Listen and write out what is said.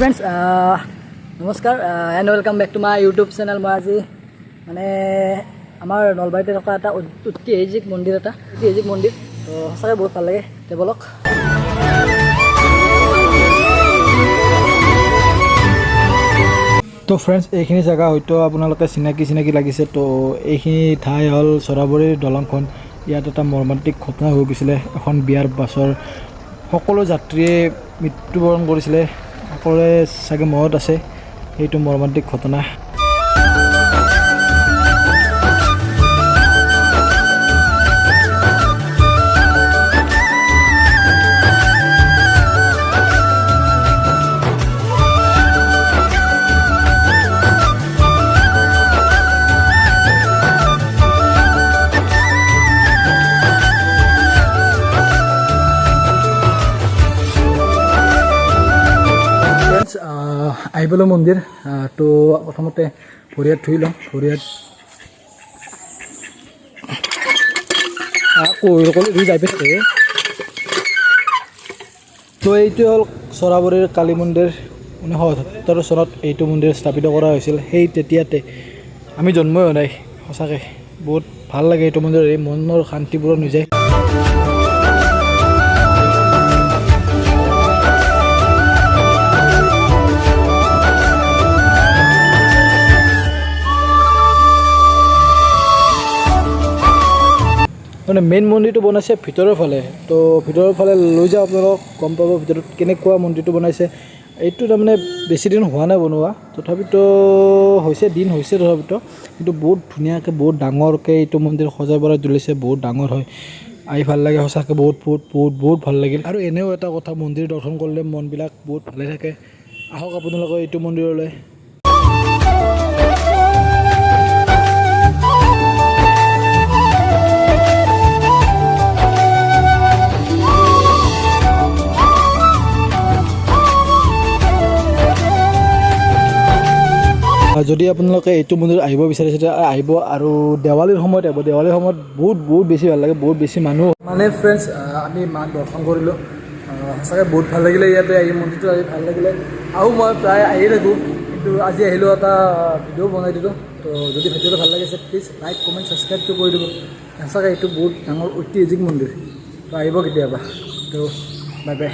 Friends, নমস্কাৰ and welcome back to my YouTube channel. মই আজি মানে আমাৰ নলবাৰীতে থকা এটা ঐতিহাসিক মন্দিৰ, এটা ঐতিহাসিক মন্দিৰ। তো সঁচাকৈ বহুত ভাল লাগে। তে বলক। তো ফ্ৰেণ্ডছ, এইখিনি জেগা হয়তো আপোনালোকে চিনাকি চিনাকি লাগিছে। তো এইখিনি ঠাই হ'ল চৰাবৰীৰ দলংখন। ইয়াত এটা মৰ্মান্তিক ঘটনা হৈ গৈছিলে। এখন বিয়াৰ বাছৰ সকলো যাত্ৰীয়ে মৃত্যুবৰণ কৰিছিলে। সকলোৰে চাগে মনত আছে সেইটো মৰ্মান্তিক ঘটনা। ফ্ৰেণ্ডছ, আহি পালোঁ মন্দিৰ। তো প্ৰথমতে ভৰি হাত ধুই লওঁ। ভৰি হাত ক'লে ধুই যাই পাইছে। তো এইটো হ'ল চৰাবৰীৰ কালী মন্দিৰ। 1978 চনত এইটো মন্দিৰ স্থাপিত কৰা হৈছিল। সেই তেতিয়াতে আমি জন্মই হোৱা নাই। সঁচাকৈ বহুত ভাল লাগে এইটো মন্দিৰ। এই মনৰ শান্তি পূৰণ হৈ যায়। মানে মেইন মন্দিৰটো বনাইছে ভিতৰৰ ফালে। তো ভিতৰৰ ফালে লৈ যাওঁ আপোনালোকক, গম পাব ভিতৰত কেনেকুৱা মন্দিৰটো বনাইছে। এইটো তাৰমানে বেছি দিন হোৱা নাই বনোৱা, তথাপিতো হৈছে, দিন হৈছে তথাপিতো। কিন্তু বহুত ধুনীয়াকৈ, বহুত ডাঙৰকৈ এইটো মন্দিৰ সজাই পৰাই তুলিছে। বহুত ডাঙৰ হয়, আহি ভাল লাগে সঁচাকৈ। বহুত বহুত বহুত বহুত ভাল লাগিল। আৰু এনেও এটা কথা, মন্দিৰ দৰ্শন কৰিলে মনবিলাক বহুত ভালে থাকে। আহক আপোনালোকে এইটো মন্দিৰলৈ। যদি আপোনালোকে এইটো মন্দিৰত আহিব বিচাৰিছে, তেতিয়া আহিব আৰু দেৱালীৰ সময়ত আহিব। দেৱালীৰ সময়ত বহুত বহুত বেছি ভাল লাগে, বহুত বেছি মানুহ। মানে ফ্ৰেণ্ডছ, আমি মাক দৰ্শন কৰিলোঁ। সঁচাকৈ বহুত ভাল লাগিলে। ইয়াতে আহি, মন্দিৰটো আহি ভাল লাগিলে। আৰু মই প্ৰায় আহিয়ে থাকোঁ, কিন্তু আজি আহিলোঁ, এটা ভিডিঅ' বনাই দিলোঁ। তো যদি ভিডিঅ'টো ভাল লাগিছে, প্লিজ লাইক, কমেণ্ট, ছাবস্ক্ৰাইবটো কৰি দিব। সঁচাকৈ এইটো বহুত ডাঙৰ ঐতিহাসিক মন্দিৰ। তো আহিব কেতিয়াবা। তো বাই বাই।